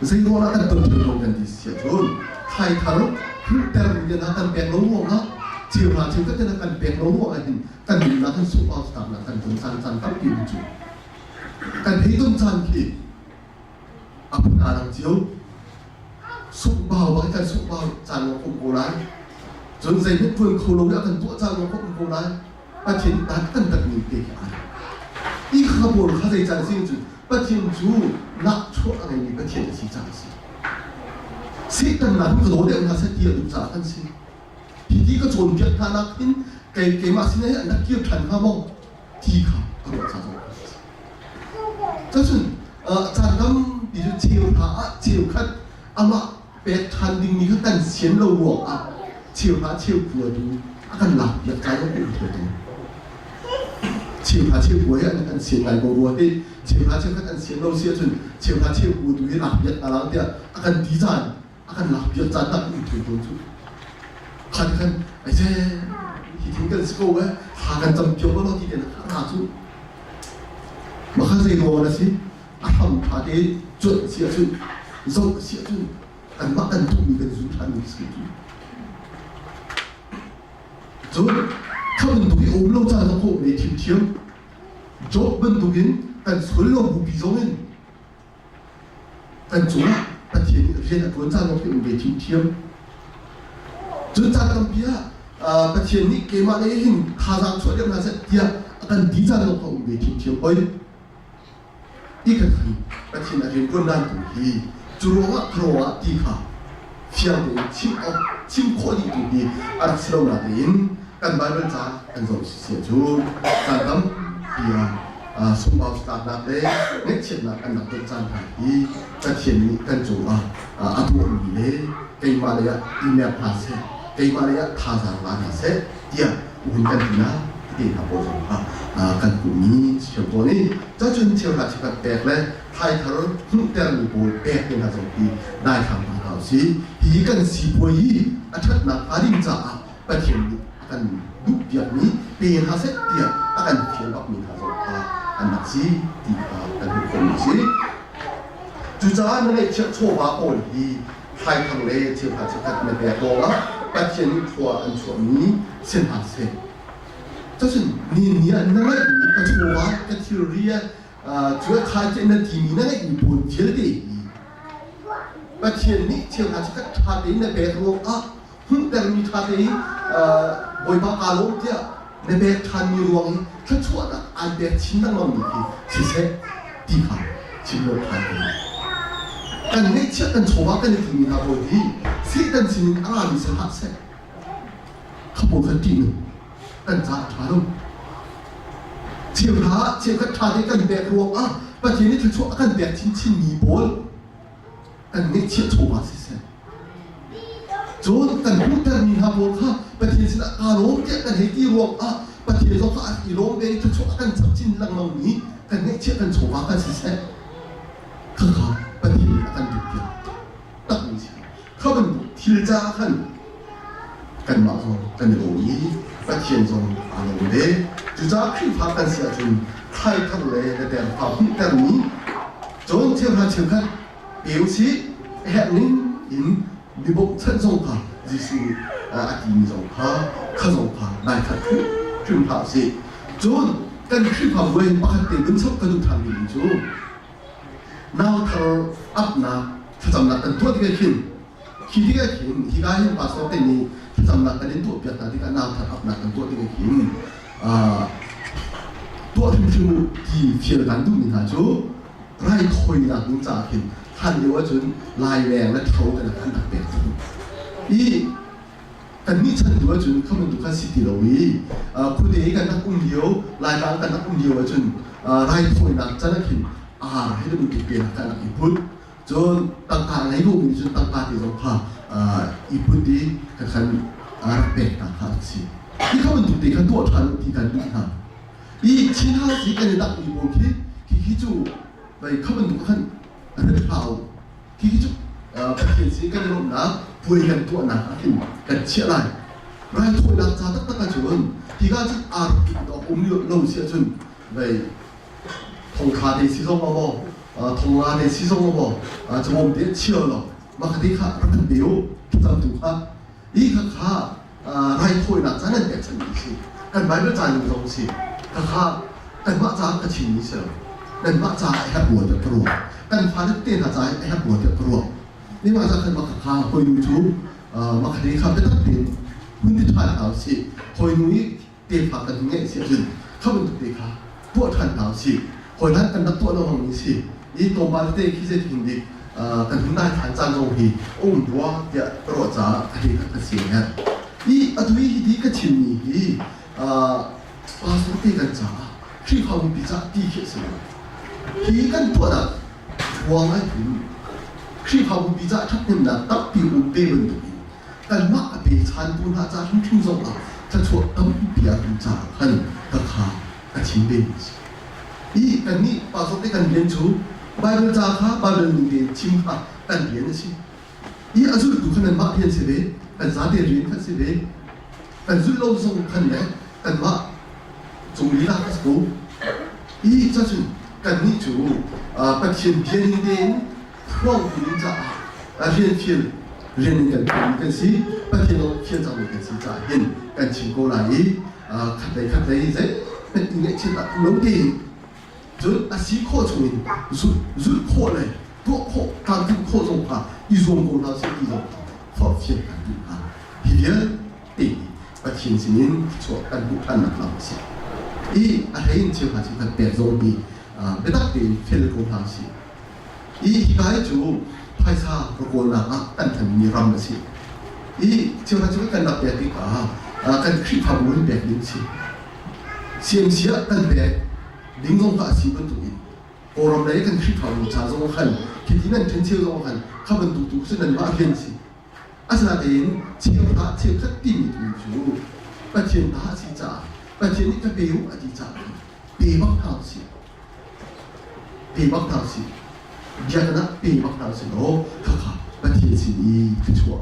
Zei ruang ah kan ton ṭheo tawn kan ti si ahcun thlaithar hmuhter mi hna kan pek lo ruangah cheuhra cheukhat hna kan pek lo ruangah hin kan nunnak hin sunpar zatlaknak kan ton caan caan tampi um cu. Kan hei ton caan khi a phun aa dang cio. Sunghbau bak kan sunghbau caan lawng um ko lai. Cun zeihmanh ṭuan kho lo i a kan tuah caan lawng um ko lai. Pathian dan kan tat ning te khi ai. I kha pawl kha zei caan si cun Pathian cu nahchuah a ngeimi Pathian a si caah a si. Satan nak ka daw deuh hna seh ti a duh caah kan si. Hi ti ka cawnpiak hna nak hin kei keimah sin ah an rak kir ṭhan hnga maw ti kha ka ruah ca zong a si. Cun caan tampi cu cheu hna ah cheukhat amah pek ṭhan dingmi kha kan sian lo ruangah cheu hna cheu khua tu a kan lak piak caan zong um theu tawn. Cheu hna cheu khua hi an sian ngai ko rua hi cheu hna cheukhat an sian lo si ahcun cheu hna cheu khua tu hi lak piak hna lang tiah a kan ti caan a kan lak piak caan tak um theu tawn cu. Khan khan ai se hi thing kan si ko eh thla kan cam piak lo ti te na cu Mah zei ruang na si? A hram ṭha te cuanh si ahcun, zoh si ahcun kanmah kan duhmi kan zum ṭhanmi si cu. Cun kha bantuk i um lo caan zong khawh me ṭhiamṭhiam. Job bantukin kan sual lo bupi zong in kan cungah Pathian nih rian a ṭuan caan zong khi um ve ṭhiamṭhiam. Cun caan tampi ah Pathian nih keimah lei hin thazaang chuah deuh hna seh tiah a kan ti caan zong kha um ve ṭhiamṭhiam hoi. I kan hi Pathian a rian ṭuan dan tu hi cu ruangah kha ruangah ti kha fiang tein chim awk chim khawh dih tu hi a rak si lo natein kan Baibal ca kan zoh si si ahcun caan tampi ah sunghbau tlaknak le ngaihchiatnak kan rak ton caan hna hi Pathian nih kan cungah a tuahmi le keimah lei ah i mer hna seh, keimah lei ah thazaang la hna seh tiah hun kan ti na tete hna pawl zong kha kan hmuhmi si ṭheo tawn i cacun cheuhra chipat pek le thlaithar hmuhtermi pawl pek te hna zong hi daithlang hna hlah usih. Hihi kan sipuai hi a ṭhatnak hnga ding caah Pathian nih a kan duhpiakmi pe hna seh tiah a kan fial bakmi hna zong kha an rak si ti kha kan hmuh khawhmi a si. Cucaah na ngeihchiah chawva pawl hi thlaithar le cheuhra cheukhat na pek lawngah Pathian nih thlua an chuahmi si hna seh. Cucun ni ni ah na ngeihmi ka chawva ka thilri cu a khai tiah na timi na ngeihmi pawl vialte hi Pathian nih cheuhra cheukhat ṭha tein na pek ruangah hmuhtermi ṭha te i Bawipa kaa lawm tiah na pek ṭhanmi ruang i thluachuahnak aan pek chin lengmangmi khi siseh ti kha chim lo ṭhan ko. Kan ngeihchiah kan chawva kan i timi hna pawl hi Satan sinin a rami si hlah seh. Kha pawl kha ṭih kan caah ṭha lo. Cheuhra cheukhat ṭha te kan pek ruangah Pathian nih thluachuah a kan pek chinchinmi pawl kan ngeihchiah chawva siseh cun kan hmuhtermi hna pawl kha Pathian sinah kaa lawm tiah kan hei ti ruangah Pathian zong kha a i lawm ve i thluachuah a kan chap chin lengmang mi kan ngeihchiah kan chawva kan siseh khakha Pathian nih a kan duhpiak takmi si kha bantuk thil caah khan kanmah zong kan i lawm i Pathian zong aa lawm ve. Cucaah Khrihfa kan si ahcun thlaithar le na terfa hmuhtermi cun cheuhra cheukhat pe usih a herh ning in mi bawmhchanh zong kha Jesuh nih a timi zong kha kha zong kha nai khat hrim hlah usih. Cun kan Khrihfabu in pakhat te vun chap ka duh ṭhan dingmi cu nauthar apnak thlacamnak kan tuah tikah khin Khi tikah khin hika hin pastor te nih thlacamnak kan in tuahpiak hna tikah nauthar apnak kan tuah tikah khin tuah hrimhrim u ti fial kan duhmi hna cu raithawinak ding caah khin hlan lio ahcun laileng le tho kan an rak pek cang. I kannih chan tu ahcun kha bantuk khan si ti lo i khuate i kan rak um lio Laitlang kan rak um lio ahcun raithawinak can ah khin ar he bantuk pe kan rak i put. Cun tangka ngei lomi nih cun tangka te zong kha i put i kan kan rak pek hna kha a si. Hi kha bantuk te kha tuah ṭhan u ti kan duh hna. I Chin House i kan i dangmi pawl khi khi cu vei kha bantuk khan rit hlah u. Khi khi cu Pathian sin kan i lawmhnak puai kan tuahnak ah khin kan chiah lai. Raithawinak ca taktak ahcun hika cun aa rak tuk awk um lo si ahcun vei thongthla te si zong maw thonga te si zong maw cawm te chia law mah kha te kha rak kan pe u thlacam tu kha i kha kha raithawinak caan an pekchanh mi si kan Bible ca ning zong si kha kha kanmah caah ka chim mi si lo kanmah caah a herh rua tiah ka ruah kan fale te hna caah a herh rua tiah ka ruah. Ni mah ca khan mah kha hawinu cu mah kha kha biatak tein hun ti ṭhan hna usih. Hawinu i tefa kan hun ngeih si ahcun kha bantuk te kha tuah ṭhan hna usih. Hawi hlan kan rak tuah lo hmangmi si. I tlawmpal tete khi zei thing dik kan hun dai ṭhan caan zong hi a um rua tiah ka ruah caah a he kha ka si her. I atu i hiti ka chimmi hi pastor te kan caah Khrihfabu pi caah ti khi a si lo. Hi kan tuahnak ruang ah hin Khrihfabu pi caah ṭhathnemnak tampi um ve bantukin kanmah a pechantu hna ca hrimhrim zongah thluachuah tampi a um caah khan ka kha ka chim ve mi a si. I kannih pastor te kan rian cu Baibal ca kha Baibal ning tein chim kha kan rian a si. I a zultu kha nanmah rian si ve, kan zate rian kha si ve. Kan zulh lo zong khan le kanmah cung lila ka si ko. I cacun kannih cu Pathian bia ning tein phuangtu ding caah rian fial rian in kan fialmi kan si. Pathian zong fial cangmi kan si caah hin kan chim ko lai i khatlei khatlei zeihmanh i ngaihchiat lo tein Cun a si khawh chungin zulh khawh le tuah khawh, tlamtlinh khawh zong kha i zuam ko hna sih ti zong kha forhfial kan duh hna. Hi vialte hi Pathian sinin thluachuah kan hmuh ṭhannak lam a si. I a hlei in cheuhra cheukhat pek zong hi biatak tein fel ko hna sih. I hika hi cu phaisa ka kawlnak ah kan hmanmi ram a si. I cheuhra cheukhat kan rak pek tikah kan Khrihfabu in pek ding a si. CMC ah kan pek ding zong kha a si bantukin Kawlram lei kan Khrihfabu ca zong khan khiti nan ṭhencheu zong khan kha bantuk tu cu nanmah rian si. Asinain cheuhra cheukhat timi tu cu Pathian ta a si caah Pathian nih ka pe u a ti caah pe bak hna usih. Pe bak hna usih. Biakinn ah pe bak hna usih law khakha Pathian sin i thluachuah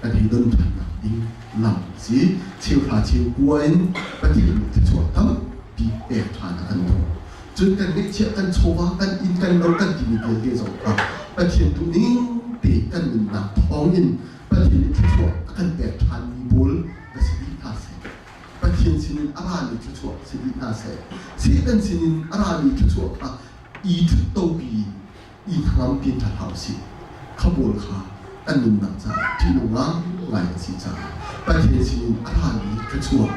kan hei don ṭhannak ding lam si. Cheuhra cheukua in Pathian nih thluachuah tampi pek ṭhan a kan duh. Cun kan ngeihchiah kan chawva kan inn kan lo kan timi vialte zong kha Pathian duhning te kan nunnak thawngin Pathian nih thluachuah a kan pek ṭhanmi pawl va si dih hna seh. Pathian sinin a rami thluachuah si dih hna seh. Satan sinin a rami thluachuah kha i ṭhuttopi in i hnangampi hna hlah usih. Kha pawl kha kan nunnak caah ṭihnung ngai an si caah Pathian sinin a rami thluachuah,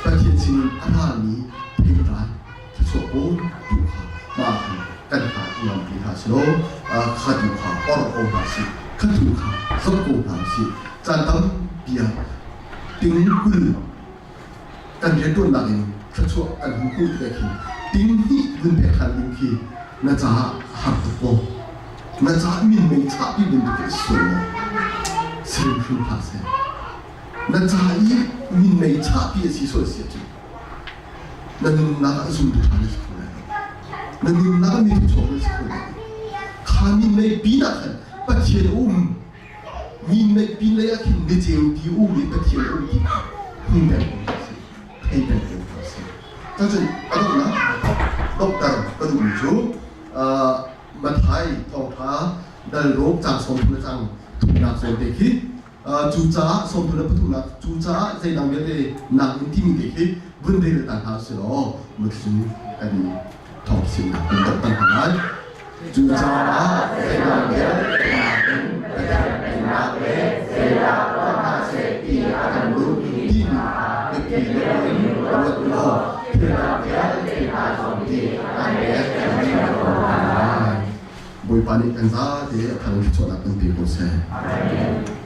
Pathian sinin a rami theitlai thluachuah pawl tu kha mah khan kan hna i ngampi hna selaw kha tu kha orh ko hna sih, kha tu kha zoh ko hna usih. Caan tampi ah ting 20 kan rianṭuannak in thluachuah kan hmu hmuh tikah khin ting hnih vun pek ṭhan ding khi na caah a har tuk maw? Na caah minmei chahpi bantuk khi a si sual maw? Si hrimhrim hlah seh. Na ca i minmei chahpi a si sual si ahcun na nunnak ah zumtu ṭha na si kho lai lo. Na nunnak ah mi thluachuak na si kho lai lo. Kha minmei pinah khan Pathian a um minmei pinlei ah khin niceu ti um i Pathian a um ti kha hmu peng ko hna sih, thei peng ko hna sih. Cucun a donghnak dokter ka duhmi cu Matthai thawngṭha dal rawk cang 30 le cang thumnak zawn te khi cucaah 33nak cucaah zeidang vialte nak in timi te khi vun rel ta hna usih law muthlung kan thawng chimnak kan doh tan hna lai. Cucaah zeidang vialte nakin Pathian pennak le zeidah tuah hna seh ti a kan duhmi ti kha biapi deuh in ruat u law thil dang vialte hna zong nih an pek chinchin ko hna lai. Bawipa nih kan zate a thang thluachuahnak kan pe ko seh. Amen.